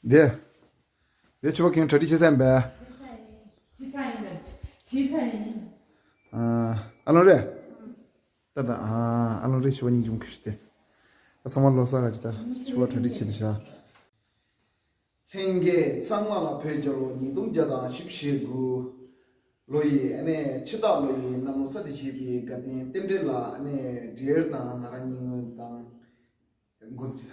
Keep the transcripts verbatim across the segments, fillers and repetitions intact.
དེ། དེ་ཕྱུ་པ་ཁྱེད་གྲ་སྒྲིག་བྱེད་ཚར་ཡིན་པས། ཨ་ལོ་རེད། ད་ད་ཨ་ཨ་ལོ་རེད། ཕྱུ་པ་སྙིང་རྗེ་མོ་ཁྱོད་ཤི་སྟེ། ད་ཚང་མ་ལོ་གསར་ག་ཅི་ད་ཕྱུ་པ་གྲ་སྒྲིག་བྱེད་དེ་ཤ། ལྷན་རྒྱས་ཚང་མ་ལ་བོད་རྒྱལ་ལོ་ཉིས་སྟོང་བརྒྱ་དང་བཞི་བཅུ་ཞེ་དགུ་ལོ་ཡི་ཨ་ནེ་ཕྱི་རྟགས་ལོ་ཡི་གནམ་ལོ་ས་དེ་བཞི་པའི་དགའ་སྟོན་རྟེན་འབྲེལ་ལ་ཨ་ནེ་འབྲེལ་དང་ང་རང་གཉིས་ངོས་དང་མགོན་ཅི་ར།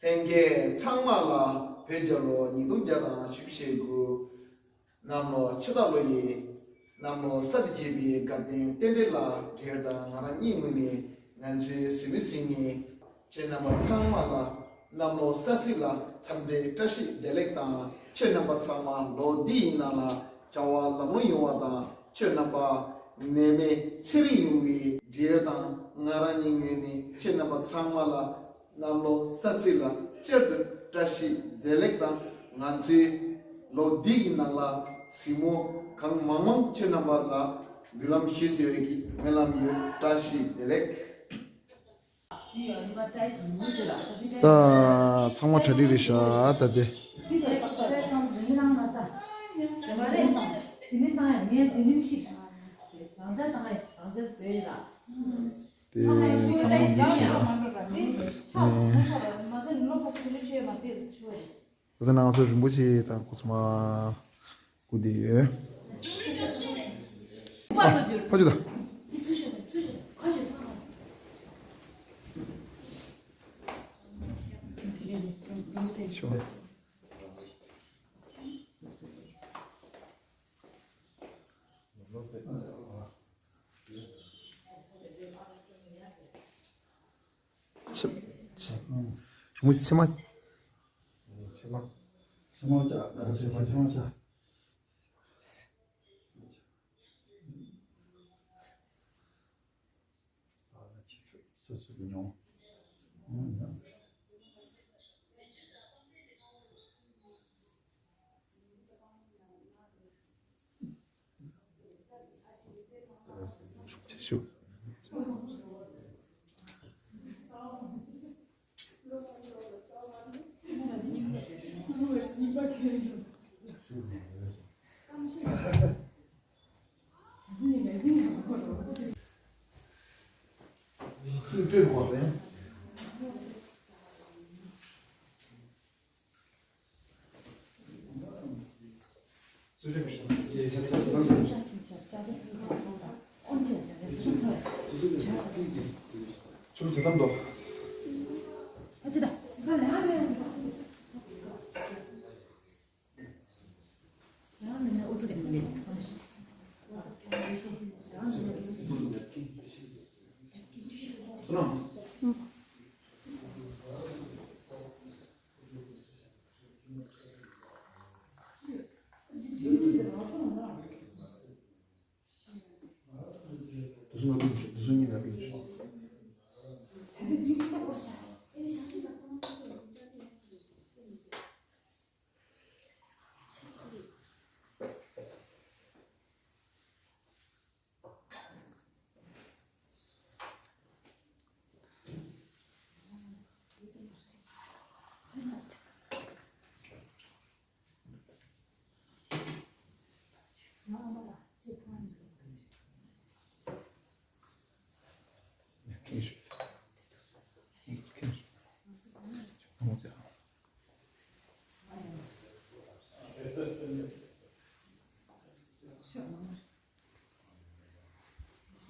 ལྷན་རྒྱས་ཚང་མ་ལ་བོད་རྒྱལ་ལོ་ཉིས་སྟོང་བརྒྱ་དང་བཞི་བཅུ་ཞེ་དགུ་གནམ་ལོ་ཕྱི་རྟགས་ལོ་ཡི་གནམ་ལོ་ས་དེ་བརྒྱད་པའི་དགའ་སྟོན་རྟེན་འབྲེལ་ལ་འབྲེལ་དང་ང་རང་གཉིས་ངོས་ནས་ང་ཚོའི་གཟིགས་མོ་གཟིགས་མཁན་ཁྱེད་རྣམ་པ་ཚང་མ་ལ་གནམ་ལོ་ས་གཟིགས་ལ་འཚམས་འདྲི་བཀྲ་ཤིས་བདེ་ལེགས་དང་ཁྱེད་རྣམ་པ་ཚང་མ་ལོ་འདི་ཡི་ནང་ལ་བྱ་བ་ལམ་ལྷོང་ཡོང་བ་དང་ཁྱེད་རྣམ་པ་ནད་མེད་ཚེ་རིང་ཡོང་བའི་འབྲེལ་དང་ང་རང་གཉིས་ངོས་ནས་ཁྱེད་རྣམ་པ་ཚང་མ་ལ་གནམ་ལོ་ས་གཟིགས་ལ་བསྐྱར་དུ་བཀྲ་ཤིས་བདེ་ལེགས་དང་ང་ཚོའི་ལོ་འདི་ཡི་ནང་ལ་གཟིགས་མོ་གང་མང་མང་ཁྱེད་རྣམ་པ་ལ་འབུལ་ལམ་ཞུ་ཐུབ་ཡོད་ཀྱི་སྨོན་ལམ་ཡོད། བཀྲ་ཤིས་བདེ་ལེགས། ད་ཚང་མ་གྲ་སྒྲིག་རེད་ཤག་ད་དེ། དེ་ཚང་མ་འདི་བྱས་ན། ད་ནང་སོ་རིན་པོ་ཆེ་དང་ཁོ་ཚོ་མ་སྐུ་དེ་ཡོད། ཕ་ཕ་ཆུ་ད། ཆུ། ཕྱི་ཕྱི་མོ་ཕྱི་མ། ཕྱི་མ། ཕྱི་མ་བྱ། ཕྱི་མ་ཕྱི་མ་བྱ། སོ་སོ་མྱོང་། ཤུགས་ཆེ་ཤོས།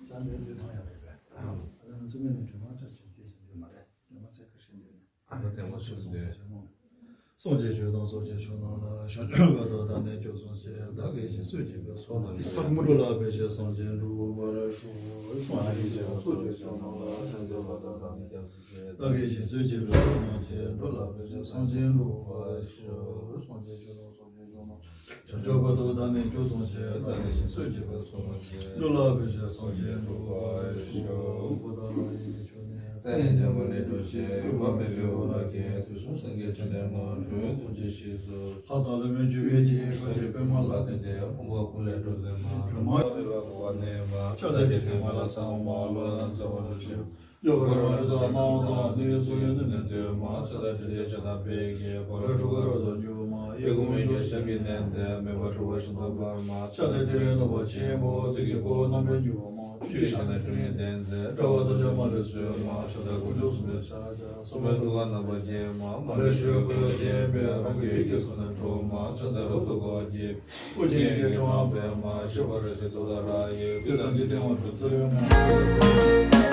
ཅང་ལས་འདི་ཐང་ཡང་རེད་པས། ཨ་ནི་ཚུལ་མིན་ནི་སྒྲོལ་མ་བཀྲ་ཤིས་དེ་ཟེར་འདོད་མ་རེད། སྒྲོལ་མ་ཚེ་ཁ་ཧྲིལ་འདོད་ནི། ཨ་ནི་དེ་མ་ཚུལ་སོང་ཟེར་ནོ། སངས་རྒྱས་ཆོས་དང་ཚོགས་ཀྱི་མཆོག་རྣམས་ལ། ཞབས་ཀྱི་བར་དུ་བདག་ནི་སྐྱབས་སུ་མཆི། བདག་གིས་སྦྱིན་སོགས་བགྱིས་པའི་ཚོགས་རྣམས་ཀྱིས། འགྲོ་ལ་ཕན་ཕྱིར་བསམ་ཀྱང་འགྲུབ་པར་ཤོག། སངས་རྒྱས་ཆོས་དང་ཚོགས་ཀྱི་མཆོག་རྣམས་ལ། ཞབས་ཀྱི་བར་དུ་བདག་ནི་སྐྱབས་སུ་མཆི། བདག་གིས་སྦྱིན་སོགས་བགྱིས་པའི་ཚོགས་རྣམས་ཀྱིས། འགྲོ་ལ་ཕན་ཕྱིར་བསམ་ཀྱང་འགྲུབ་པར་ཤོག། སངས་རྒྱས་ཆོས་དང་ཚོགས་ཀྱི་མཆོག་རྣམས། ཞབས་ཀྱི་བར་དུ་བདག་ནི་སྐྱབས་སུ་མཆི། བདག་གིས་སྦྱིན་སོགས་བགྱིས་པའི་ཚོགས་རྣམས་ཀྱིས། འགྲོ་ལ་ཕན་ཕྱིར་བསམ་ཀྱང་འགྲུབ་པར་ཤོག། བུདྡྷ་ལ་ཡི་མིང་ ལས་འདས་པ་ལས་སྒྲོལ་ཕྱིར། འོད་དཔག་མེད་ཀྱི་འོད་ལ་བརྒྱན། དུས་གསུམ་སངས་རྒྱས་སྤྱན་འདྲེན་མ། འགྲོ་བའི་ཐམས་ཅད་ཞི་སོགས་སུ། ལྷ་དང་ལྷ་མིན་ཅི་ཡོད་ཀྱི། སངས་རྒྱས་པདྨ་ལ་བརྟེན་ཏེ། ཕོངས་པ་ཀུན་ལས་སྒྲོལ་མཛད་མ། སྒྲོལ་མ་ལས་སྒྲོལ་བ་གོ་བ་ནས་མ། ཕྱག་འཚལ་ཏེ་དྲི་མ་ལ་ཚངས་མ། ལོ་ན་ཚ་བ་ལ་ཆུ། གཡོ་བ་རེག་མ་དྲི་ཟ་སྣང་བ་དང་། ནད་གཡོག་སོགས་ཡོད་ནི་ནད་སྟོན་མ། ཕྱག་འཚལ་དྲི་ཟའི་ཕྱག་ན་བེ་གའི། ཕ་རོལ་ཁྲོ་བའི་རབ་ཏུ་འཇུག་མ། གཡས་བསྐུམ་མའི་རྒྱ་ཞབས་ཀྱིས་མནན་ཏེ། མོས་པ་འཁྲུལ་པ་ཞི་མཐོང་འབར་མ། ཕྱག་འཚལ་ཏེ་རིང་ལ་བ་ཆེན་པོ། བདུད་ཀྱི་འཁོར་བ་རྣམ་པར་མྱུར་བ་མ། ཆུ་ཡི་ཕྱག་ན་ཁྲུས་ནས་བསྟེན་མཛད། དགྲ་བོ་ཐམས་ཅད་མ་ལུས་གསོད་མ། ཕྱག་འཚལ་དཀོན་མཆོག་གསུམ་ལས་ཕྱག་རྒྱ། སྲུང་མའི་ཐུགས་ཀར་རྣམ་པར་བརྒྱན་མ། མ་ལུས་ཞི་བའི་སྐུ་ལ་བརྟེན་པས། རང་གི་ཡིད་ཀྱི་ཚོགས་རྣམས་འཁྲུགས་མ། ཕྱག་འཚལ་རབ་ཏུ་དགའ་བ་བརྒྱད། དབུ་རྒྱན་གྱི་ཕྲེང་བ་སྦས་མ། ཤེས་པ་རལ་གྲི་ཏུ་ཏ་ར་ཡིས། བདུད་དང་འཇིག་རྟེན་དབང་སྒྱུར་ཚུལ་ལས་མ།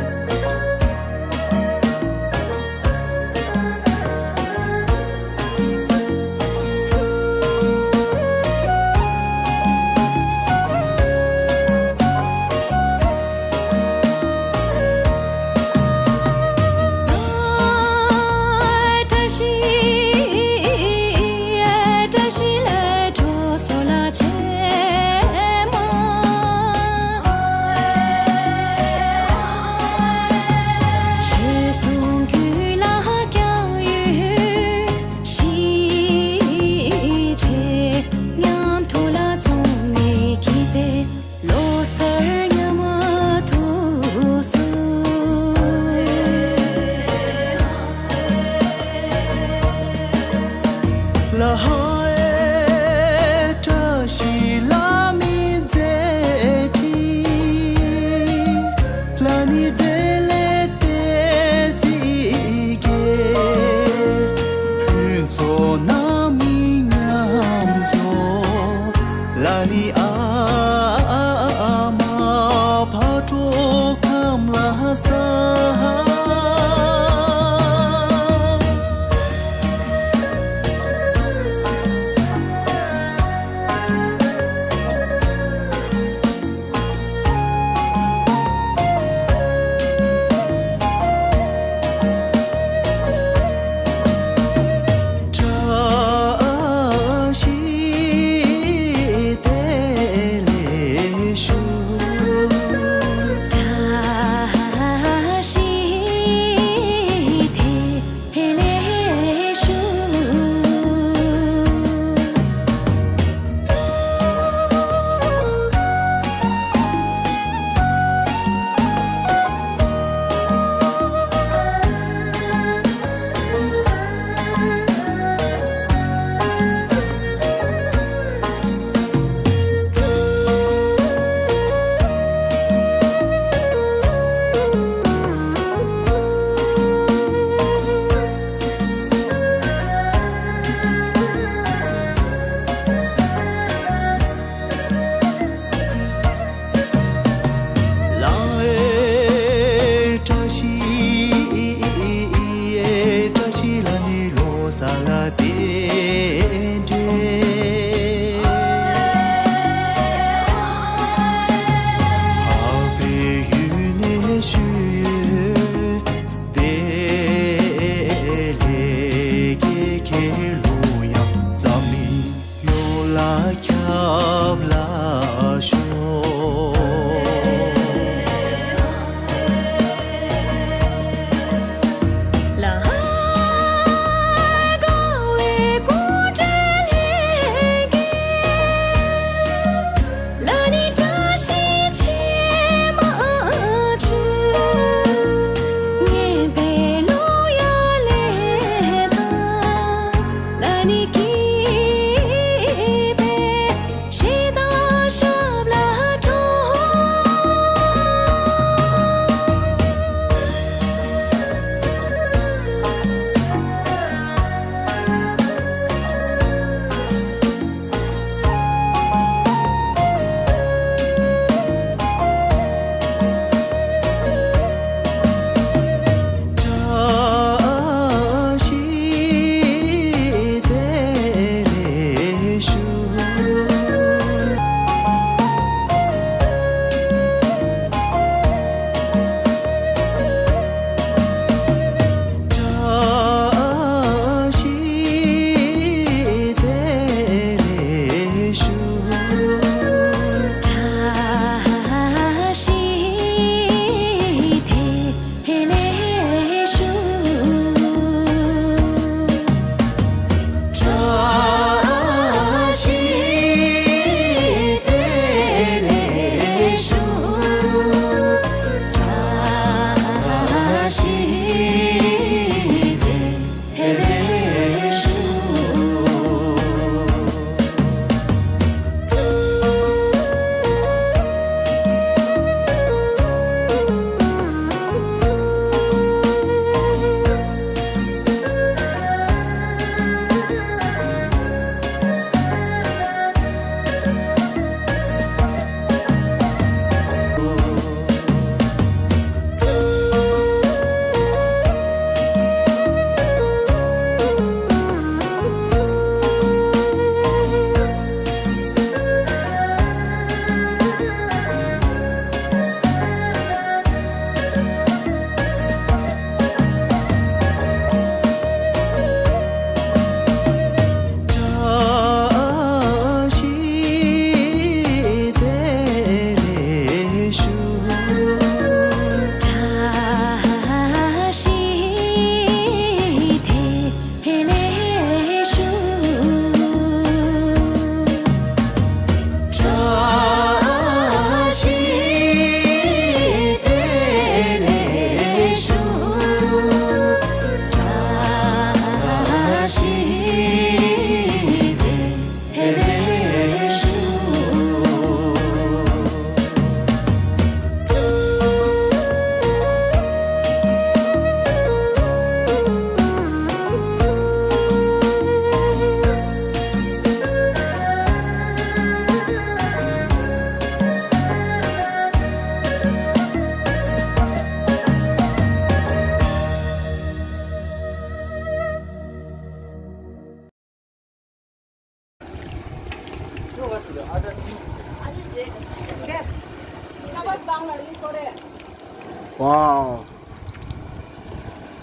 ཝའོ།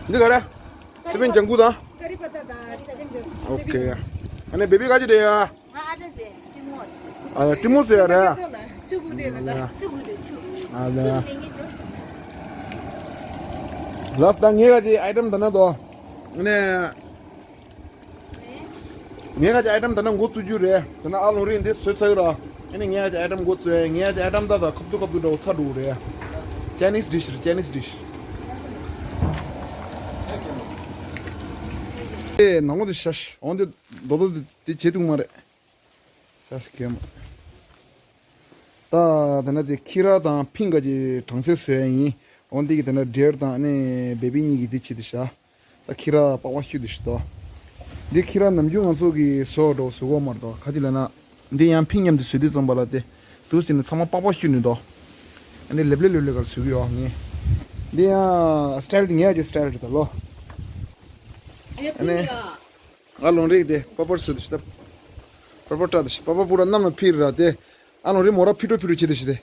འདི་ག་རེ། སི་པན་ལྗང་གུ་དང་། ཀ་རི་པ་ཏ་དང་སེ་བེན་ཇུ་སི། ཨོ་ཁེ། ཨ་ནི་བེ་བི་ག་ཅི་དེ་ཡ། ང་ཨ་ཏ་ཟེ་ཏི་མོ་ཆི། ཨ་ཏི་མོ་ཟེར་ཡ་རེད། ཆུ་གུ་དེ་ལ་ད། ཆུ་གུ་དེ་ཆུ། ཨ་ལ། ཆུ་ལེ་ངེ་འགྲོ། ལགས་ད་ངས་ག་ཅི་ཨའི་ཊམ་ད་ན་དོ། ཨ་ནི། ངས་ཁ་ཅིག་ཨའི་ཊམ་ད་ནང་འགོ་བཙུགས་རྒྱུ་རེད། ད་ནང་ཨ་ལོང་རིགས་འདི་བཟོས་ཚར་ཡོད་ར། ཨ་ནི་ངས་ཁ་ཅིག་ཨའི་ཊམ་འགོ་བཙུགས། ངས་ཁ་ཅིག་ཨའི་ཊམ་ད་ད་ཁབ་ཏུ་ཁབ་ཏུ་འདྲ་བོ་ཚ་འགྲོ་གི་རེད། ཅའི་ནིས་ཌིཤ་རེད། ཅའི་ནིས་ཌིཤ། ཨེ་ནང་ལོགས་འདི་ཤ་ཤ་འོང་འདི་རྡོག་རྡོག་འདི་བྱེད་ཐུབ་མ་རེད། ཤ་ཤ་གེ་མ། ད་ད་ནང་དེ་ཁྱི་ར་དང་ཕིང་ག་ཅིག་གྲང་ཚལ་བཟོས་ཡིན། འོང་འདི་གི་ད་ནང་ཌེར་དང་ཨ་ནི་བེ་བི་གཉིས་ཀྱི་འདི་བྱེད་དུ་ཤ། ད་ཁྱི་ར་པགས་པ་བཤུས་དེ་ཞིག་དོ། འདི་ཁྱི་ར་ནམ་རྒྱུན་ང་ཚོ་གི་བཟོ་འགྲོ་བཟོ་གོ་མ་རེད་དོ། ག་ཅི་ལབ་ན། འདི་ཡང་ཕིང་མཉམ་དུ་བཟོས་དུས་ཙམ་པ་ལ་དེ། དུས་ཟིན་ནས་ཚང་མ་པགས་པ་བཤུས་ནས་དོ། ཨ་ནི་ལེབ་ལེབ་ལེབ་ལེབ་གར་བཟོས་གི་ཡོད་ངས། འདི་ཡང་སི་ཊལ་དེ་ངའི་ཨ་ཅེ་སི་ཊལ་རེད་ད་ལོ། ཨ་ནི། ང་ལོང་རིགས་དེ་པ་པར་བཟོས་དེ་ཞིག་ད། པ་པར་བཀྲ་དེ་ཞིག་པ་པར་པུ་ར་གནམ་ལ་འཕིར་ར་དེ། ཨ་ལོང་རིགས་མོ་ར་ཕི་ཏོ་ཕི་ཏོ་བྱེད་དེ་ཞིག་དེ།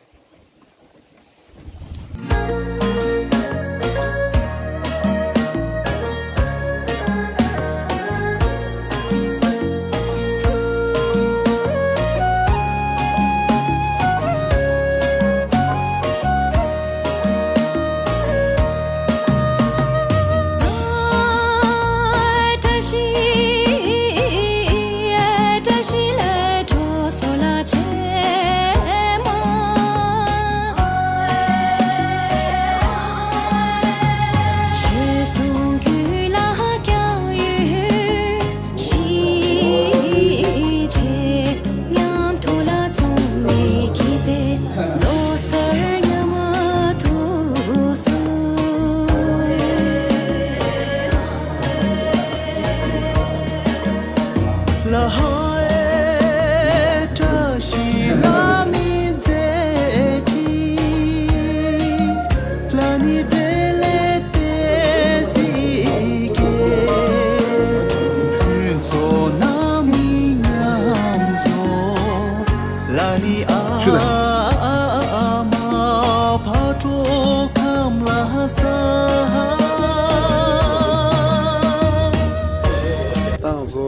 ད་ང་ཚོ་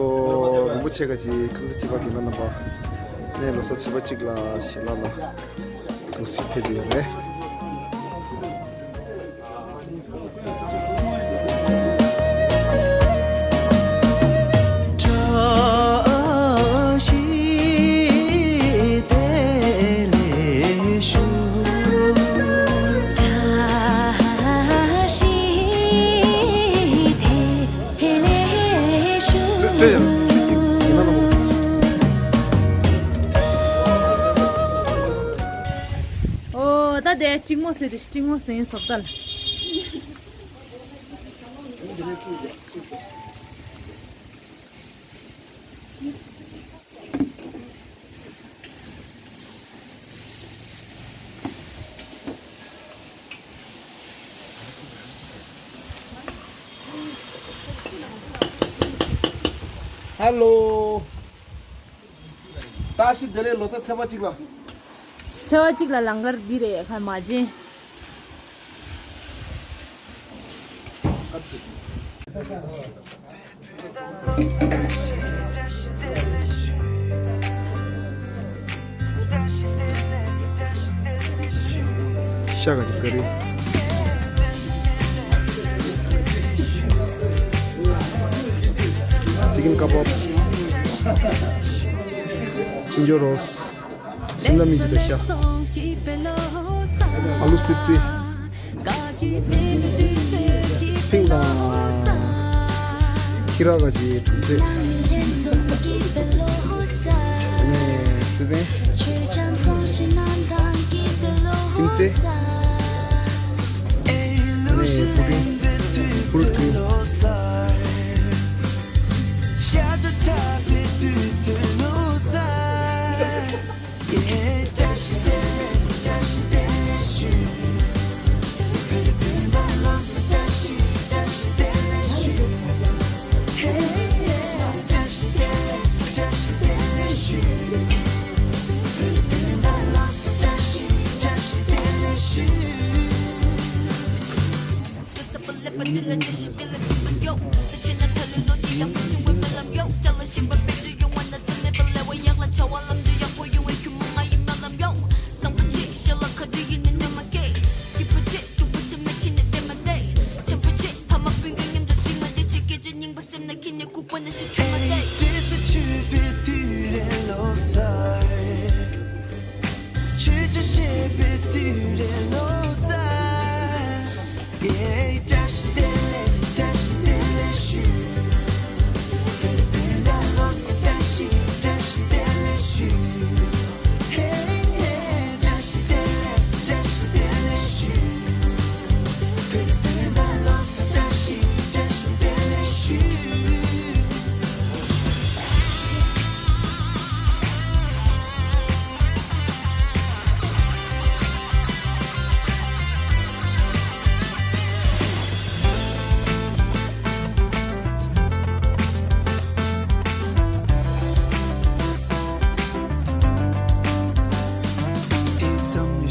རིན་པོ་ཆེ་ཁ་ཅིག་ཁམས་ཚན་གཅིག་པ་རྒན་པ་རྣམ་པ་ནས་ལོ་གསར་ཚེས་པ་གཅིག་ལ་ཞལ་ལག་ལ་འདུག་སེ་ཕེབས་བསྡད་ཡོད་རེད། ཨོ། ད་དེ་གཅིག་མོ་ཟེར་དེ་གཅིག་མོ་ཟེར་ཡིན་སོག་ད་ལ། ཧེ་ལོ། བཀྲ་ཤིས་བདེ་ལེགས། ལོ་གསར་ཚེས་པ་གཅིག་ལ། ཚེས་པ་གཅིག་ལ་ལང་ཀར་འདི་རེད་ཁ་མ་བྱིན། ཤ་ག་ཅིག་ཀ་རི། ཅི་ཀིན་ཀ་བབ། ཅིན་ཇོ་རོ་སི། ཤིམ་ལ་མིར་ཅི་དང་ཤ། ཨ་ལུ་སིབ་སི། ཕིང་དང་། ཁྱི་ར་ག་ཅིག་གྲང་ཚལ། ཨ་ནི་སི་པན། ཁྱིམ་མཚེས། ཨ་ནི་པུ་ཏིན། ཕུལ་ཀྲིམ།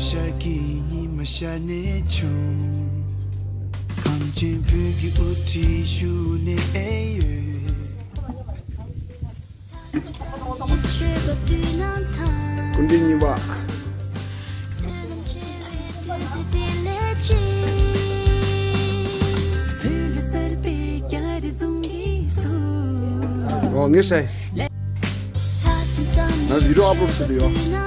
ཤར་གྱི་ཉི་མ་ཤར་ནས་བྱུང་། གངས་ཅན་བོད་ཀྱི་དབུ་ཁྲིད་བཞུགས་ནས་ཨེ་ཡོད། སྐུ་མདུན་གཉིས་པ། ཨོ་ངས་བྱས། ང་བི་ཌིའོ་ཨབ་ལོཌ་བྱེད་དུ་ཡོད།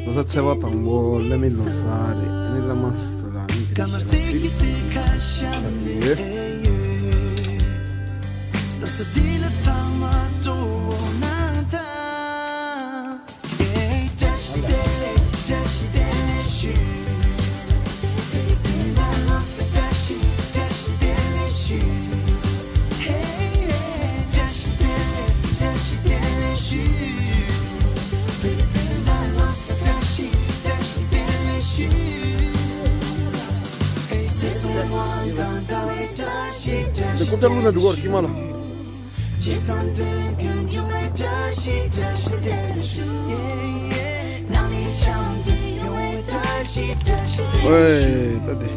ལོ་གསར་ཚེས་པ་དང་པོ་བླ་མའི་ལོ་གསར་རེད། ཨ་ནི་བླ་མ་ཚོ་ལ་ཨ་ནི་དེ་རིང་ཁ་ཤས་ལ་ཁྲིད་ས་དེ་ཡོད། འདི་རྐུབ་ཀྱག་བླུགས་ན་འགྲིག་གོ་ར་ཀྱི་མ་ལ། ཨོའེ་ད་དེ།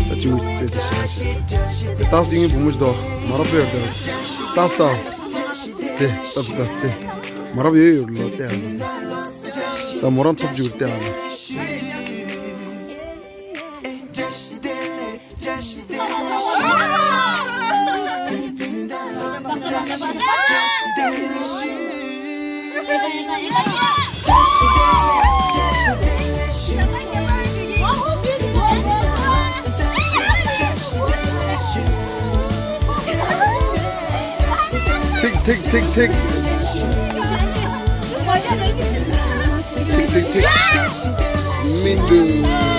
ད་ཅི་མི་ཚེ་དེ་ཤ་ཤ། ཏག་སི་ཡིན་བུ་མོ་ཞིག་དོ་མ་རབས་པོ་ཡོད་དེ། ཏག་སི་ཏག་དེ་ཏག་སི་ཏག་དེ། མ་རབས་ཡོད་ཡོད་ལོ་ཏེ་ཨ་ལོ། ད་མོ་རང་ཐོབ་ཅིག་ཏེ་ཨ་ལོ། ཐིག་ཐིག་ཐིག་ཐིག། ཐིག་ཐིག་ཐིག། མི་འདུག